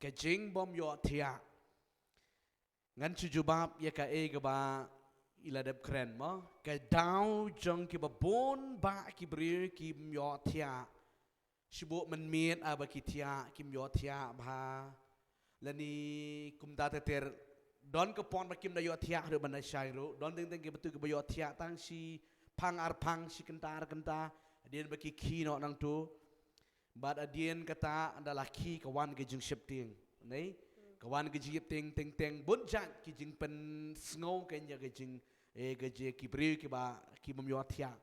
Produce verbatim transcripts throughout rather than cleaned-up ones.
Ka jingbym ïohthiah. Ngan shu jubab ïa kaei kaba i la dep kren mo. Ka daw jong kiba bun bah ki briew kim ïohthiah. Shu buh mynmiet haba ki thiah kim ïohthiah bha. Lane kumta ter ter don ka por ba kim da ïohthiah ruh ban da shai ruh. Don teng teng kiba tu kiba ïohthiah tang shi phang ar phang shi kynta ar kynta. Hadien ba ki khie noh nangtu. Bad hadien kata ynda la khie ka wan ka jingsheptieng. Nei? Ka wan ka jingsheptieng teng teng bun jait ki jingpynsngew kein ïa ka jing, eh, ka jing ki briew kiba, kibym ïohthiah.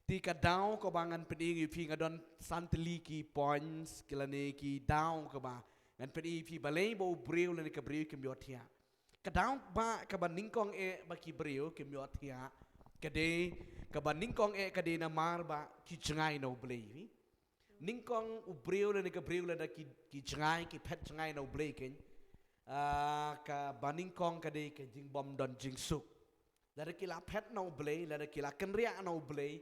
Te ka daw kaba ngan pyni ïa phi nga don san tylli ki points ki lane ki daw kaba ngan pyni ïa phi balei ba u briew lane ka briew kim ïohthiah. Ka daw ba kaba nyngkong eh ba ki briew kim ïohthiah. Ka dei kaba nyngkong eh ka dei namar ba ki jngai na u Blei. Nyngkong u briew lane ka briew lada ki, ki jngai, ki phet jngai na u Blei kein. Ah, kaba nyngkong ka dei ka jingbym don jingsuk. Lada ki la phet na u Blei, lada ki la kynriah na u Blei.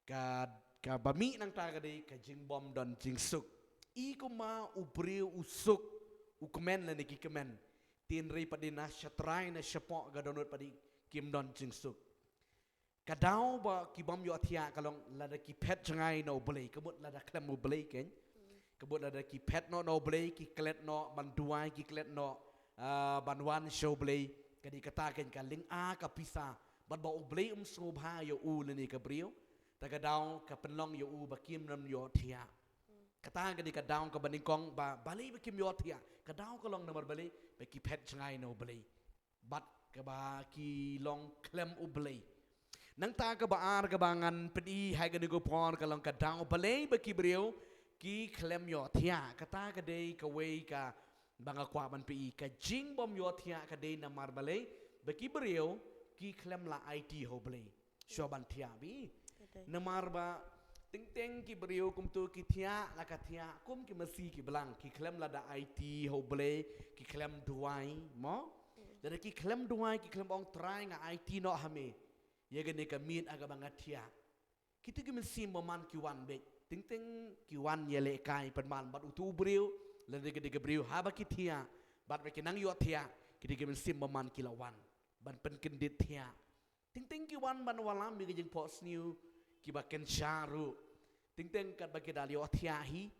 Ka, kaba mih nangta ka dei ka jingbym don jingsuk. I kumba u briew u suk, u kmen lane ki kmen. Te hynrei pat dei na shatrai na shapoh ka dohnud pat dei kim don jingsuk. Ka daw ba kibym ïohthiah ka long lada ki phet jngai na u Blei, ka mut lada khlem u Blei kein. Ka mut lada ki phet noh na u Blei, ki klet noh ban duwai, ki klet noh, ah, ban wan sha u Blei. Ka dei kata kein ka lynga ka pisa. Bad ba u Blei um sngewbha ïa u lane ka briew. Te ka daw ka pynlong ïa u ba kim nym ïohthiah. Kata ka dei ka daw kaba nyngkong ba balei ba kim ïohthiah. Ka daw ka long namar balei ba ki phet jngai na u Blei. Bad kaba ki long khlem u Blei. Nangta kaba ar kaba ngan pyni ha kane ka por ka long ka daw balei ba ki briew ki khlem ïohthiah. Kata ka dei kawei kaba nga kwah ban pyni ka jingbym ïohthiah ka dei namar balei ba ki briew ki khlem la aiti ha u Blei. Shuwa ban thiah bha. Ka dei. Namar ba teng teng ki briew kumtu ki thiah la ka thiah kum ki masi ki blang ki khlem la da aiti ha u Blei ki khlem duwai mo. Lada ki khlem duwai ki khlem ong Trai nga aiti noh ha me. Ïa kane ka miet ha kaba nga thiah. Kitu ki mynsiem bymman ki wan beit. Teng teng ki wan ïalehkai pynban bad utu u briew. Lada ka dei ka briew haba ki thiah. Bad ba ki nang ïohthiah. Kitu ki mynsiem bymman ki la wan. Ban pynkyndit thiah. Teng teng ki wan ban wallam ïa ka jingphohsniew kiba kynsha ruh. Teng teng katba ki da ïohthiah hi.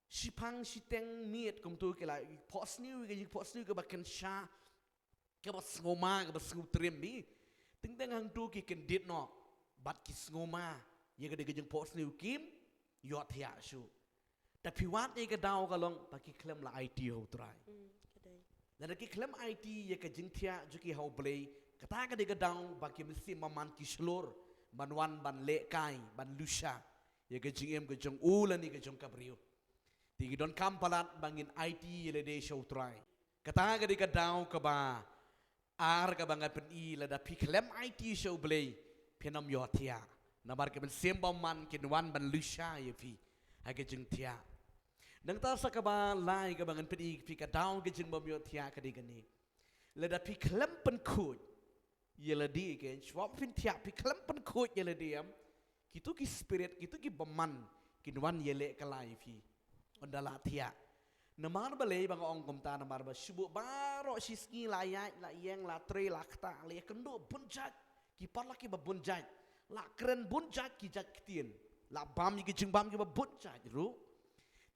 Shiphang shiteng miet kumtu ki la phohsniew ïa ka jingphohsniew kiba kynsha. Kaba sngewma, kaba sngewtriem bha. Teng teng hangtu ki kyndit noh. Bad ki sngewma. Ïa ka dei ka jingphohsniew kim ïohthiah shuh. Te phi wad ïa ka daw ka long ba ki khlem la aiti ha u Trai. Mm, ka dei. Lada ki khlem aiti ïa ka jingthiah jong ki ha u Blei, kata ka dei ka daw ba ki mynsiem bymman ki shlur ban wan ban lehkai ban lushai ïa ka jingim ka jong u lane ka jong ka briew. Te ngi donkam palat ba ngin aiti ïa lade sha u Trai. Kata ka dei ka daw kaba ar kaba ngan pyni lada phi khlem aiti sha u Blei phin ym ïohthiah. Namar ki mynsiem bymman kin wan ban lushai ïa phi ha ka jingthiah. Nangta sa kaba lai kaba ngan pyni phi ka daw ka jingbym ïohthiah ka dei kane. Lada phi khlem pynkhuid ïa lade kein shuwa phin thiah phi khlem pynkhuid ïa lade em. Kitu ki spirit kitu ki bymman kin wan ïalehkai ïa phi. Ynda la thiah. Namar balei ba nga ong kumta namar ba shu buh baroh shi sngi la ïaid la ïeng la trei la ktah la ïakynduh bun jait. Ki paralok kiba bun jait. La kren bun jait ki jait ktien. La bam ïa ki jingbam kiba bun jait ruh.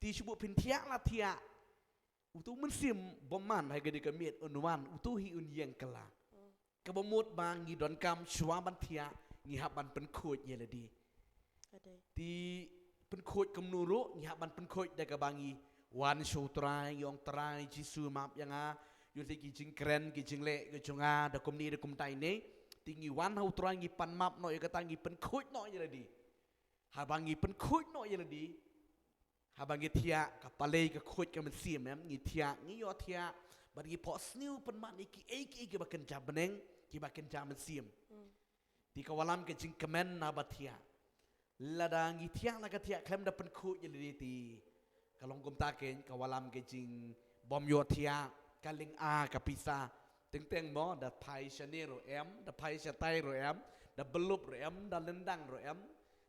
Te shu buh phin thiah la thiah. Utu u mynsiem bymman ha kane ka miet un wan utu hi un ïeng kylla. Kaba mut ba ngi donkam shuwa ban thiah ngi hap ban pynkhuid ïa lade. Ka dei. Te pynkhuid kumno ruh ngi hap ban pynkhuid da kaba ngi wan sha u Trai ngi ong Trai Jisu map ïa nga. Ïoh te ki jingkren ki jingleh ki jong nga da kumne da kumtai ne. Te ngi wan ha u Trai ngi pan map noh ïa kata ngi pynkhuid noh ïa lade. Haba ngi pynkhuid noh ïa lade. Haba ngi thiah ka palei ka khuid ka mynsiem em ngi thiah ngi ïohthiah. Bad ngi phohsniew pynban ïa kiei kiei kiba kynja bneng kiba kynja mynsiem. Mm. Te ka wallam ka jingkmen naba thiah. Lada ngi thiah la ka thiah khlem da pynkhuid ïa lade te. Ka long kumta kein ka wallam ka jingbym ïohthiah ka lynga ka pisa. Teng teng mo da phai shane ruh em da phai shatai ruh em da blup ruh em da lyndang ruh em.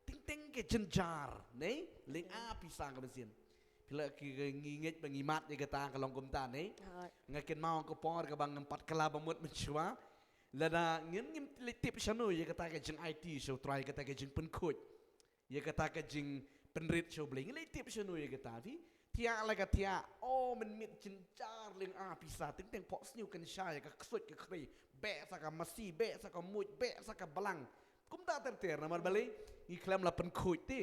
Teng teng ka jynjar ne lynga pisa ka mynsiem. Ki la ki ngi ngeit ba ngi mad ïa kata ka long kumta ne. Nga kynmaw ka por kaba ngam pat kylla ba mut mynshuwa. Lada ngim ngim leit tip shano ïa kata ka jing-aiti sha U Trai, kata ka jingpynkhuid, ïa kata ka jingpynrit sha U Blei. Ngi leit tip shano ïa kata phi? Thiah la ka thiah. Oh, mynmiet jynjar lyngba pisa. Teng teng pok sniew kynsha ïa ka ksuid ka khri. Beh sa ka masi, beh sa ka muid, beh sa ka blang. Kumta ter ter namar balei? Ngi khlem la pynkhuid te.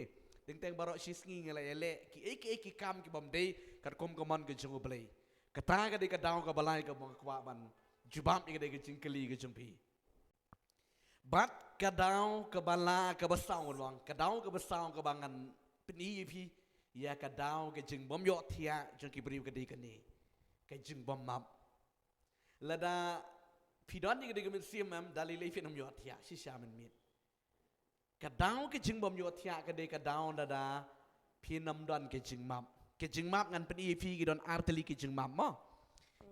Teng teng baroh shi sngi ngi la ïaleh kiei kiei ki kam ki bym dei katkum ka mon ka jong U Blei. Kata ka dei ka daw kaba lai kaba nga kwah ban jubab ïa ka dei ka jingkylli ka jong phi. Bad ka daw kaba la kaba saw long, ka daw kaba saw kaba ngan pyni ïa phi, ïa ka daw ka jingbym ïohthiah jong ki briew ka dei kane. Ka jingbym map. Lada phi don ïa ka dei ka mynsiem em, da lei lei phin ym ïohthiah shisha mynmiet. Ka daw ka jingbym ïohthiah ka dei ka daw lada phin ym don ka jingmap. Ka jingmap ngan pyni ïa phi ki don ar tylli ka jingmap mo.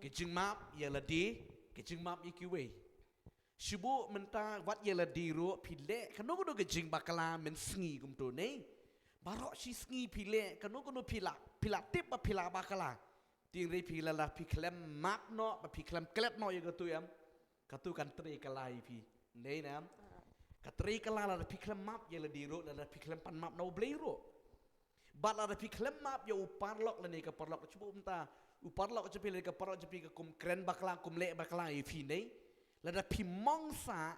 Ka jingmap ïa lade, ka jingmap ïa kiwei. Shu buh mynta wat ïa lade ruh phi leh kano kano ka jingbakla mynsngi kumto ne. Baroh shi sngi phi leh kano kano phi la, phi la tip ba phi la bakla. Tynrai phi la la phi khlem map noh ba phi khlem klet noh ïa katu em. Katu kan trei kylla ïa phi. Dei ne em? Ka trei kylla lada phi khlem map ïa lade ruh, lada phi khlem pan map na U Blei ruh. Bad lada phi khlem map ïa u paralok lane ka paralok, shu buh mynta u paralok jong phi lane ka paralok jong phi ka kum kren bakla, kum leh bakla ïa phi ne. Lada phi mong sah,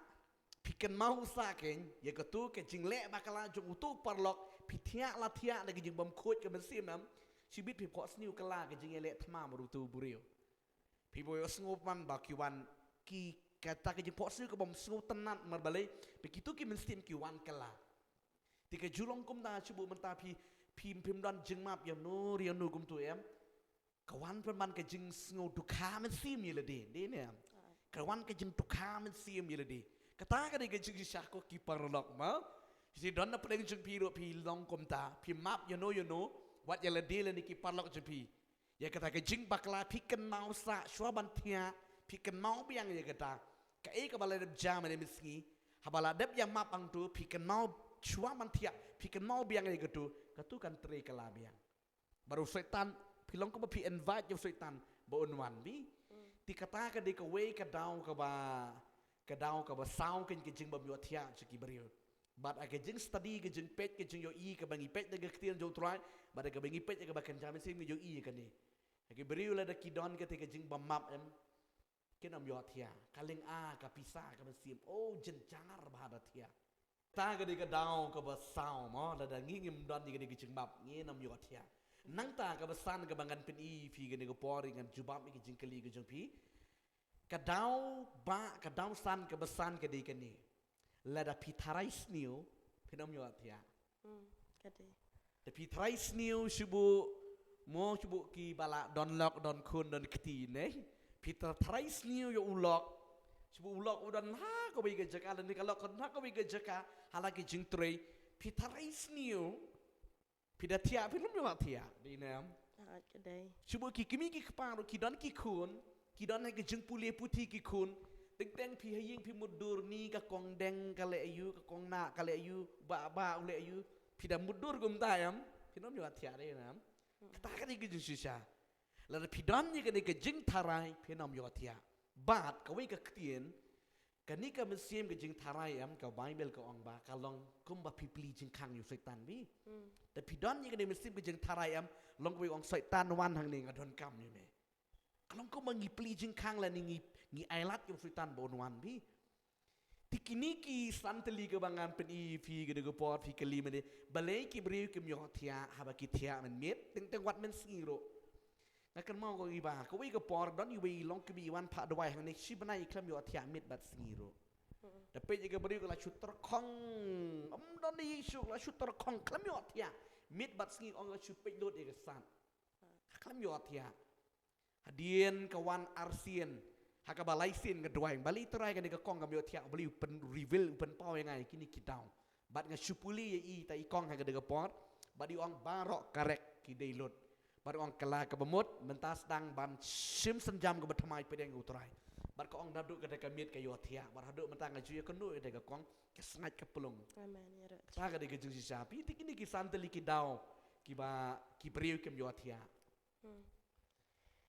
phi kynmaw sah kein ïa katu ka jingleh bakla jong utu u paralok, phi thiah la thiah da ka jingbym khuid ka mynsiem em. Shibit phi pok sniew kylla ka jingïaleh thma bad utu u briew. Phi buh ïohsngew man ba ki wan ki kata ka jingpok sniew kabym sngewtynnat namar balei? Ba kitu ki mynsiem ki wan kylla. Te ka ju long kumta, shu buh mynta phi, phi phim don jingmap ïa uno ïa uno kumtu em. Ka wan pynban ka jingsngew dukha mynsiem ïa lade, dei ne em? Ka wan ka jingdukha mynsiem ïa lade. Kata ka dei ka jingshisha ko ki paralok mo. Phi don na pdeng jong phi ruh phi long kumta, phi map ïa uno ïa uno, wat ïa lade lane ki paralok jong phi. Ïa kata ka jingbakla phi kynmaw sah shuwa ban thiah, phi kynmaw biang ïa kata. Kaei kaba la dep jia mynne mynsngi, haba la dep ïa map hangtu phi kynmaw shuwa ban thiah, phi kynmaw biang ïa katu, katu kan trei kylla biang. Bad u Soitan, phi long kumba phi invite ïa u Soitan ba un wan phi. Te kata ka dei kawei ka daw kaba, ka daw kaba saw kein ka jingbym ïohthiah jong ki briew. Bad ha ka jingstudy, ka jingpeit, ka jingïohi kaba ngi peit da ka ktien jong U Trai, bad ha kaba ngi peit ïa kaba kynja mynsiem ngi ïohi ïa kane. Ha ki briew lada ki don kata ka jingbym map em, kin ym ïohthiah. Ka lyngba ka pisa ka mynsiem. Oh, jynjar bha da thiah. Ta ka dei ka daw kaba saw mo, lada ngi ngim don ïa ka dei ka jingmap, ngin ym ïohthiah. Nangta kaba san kaba ngan pyni phi kane ka por, ngan jubab ïa ka jingkylli ka jong phi. Ka daw ba, ka daw san kaba san ka dei kane. Lada phi tharai sniew, phin ym ïohthiah. Mm, ka dei. Da phi tharai sniew shu buh, mo shu buh ki ba la don lok, don khun, don kti ne. Phi tharai sniew ïa u lok. Shu buh u lok u don ha kawei ka jaka, lane ka lok ka don ha kawei ka jaka, ha la ki jingtrei. Phi tharai sniew. Phi da thiah, phin ym ïohthiah, dei ne em? Ah, ka dei. Shu buh ki kmie ki kpa ruh ki don ki khun, ki don ha ki jingpule puthi ki khun. Teng teng phi ha ïing phi mutdur ni ka kong deng ka leh aïu, ka kong nah ka leh aïu, bah bah u leh aïu. Phi da mutdur kumta em? Phin ym ïohthiah, dei ne em? Kata ka dei ka jingshisha. Lada phi don ïa kane ka jingtharai, phin ym ïohthiah. Bad kawei ka ktien, kane ka mynsiem ka jingtharai em, ka Baibl ka ong ba ka long kumba phi plie jingkhang ïa u Soitan phi. Mm. Da phi don ïa kane mynsiem ka jingtharai em, long kawei ong Soitan wan hangne nga donkam ïa me. Ka long kumba ngi plie jingkhang lane ngi, ngi ailad ïa u Soitan ba un wan phi. Te kine ki san tylli kaba ngan pyni phi kane ka por phi kylli mynne. Balei ki briew kim ïohthiah haba ki thiah mynmiet, teng teng wat mynsngi ruh. Nga kynmaw ko iba, kawei ka por don iwei i longkmie i wan phah dawai hangne shi bnai i khlem ïohthiah miet bad sngi ruh. Mm. Da peit ïa ka briew ka la shu tyrkhong, ym don i shu la shu tyrkhong khlem ïohthiah. Miet bad sngi ong la shu peit lut ïa ka sat. Khlem ïohthiah. Hadien ka wan arsien, ha kaba laisien nga duwai, balei Trai kane ka kong kam ïohthiah, balei u pyn reveal, u pynpaw ïa nga ïa kine ki daw. Bad nga shu pule ïa i ta i kong ha kane ka por, bad i ong baroh correct ki dei lut. Bad i ong kylla kaba mut, mynta sdang ban shim synjam kaba thymmai pdeng u Trai. Bad ka ong naduh kata ka miet ka ïohthiah, bad haduh mynta nga ju ïakynduh ïa kata ka kong, ka sngaid ka plung. Amen, ïa rat. Kata ka dei ka jingshisha. Phi, te kine ki san tylli ki daw. kiba ki briew kim ïohthiah. Hmm.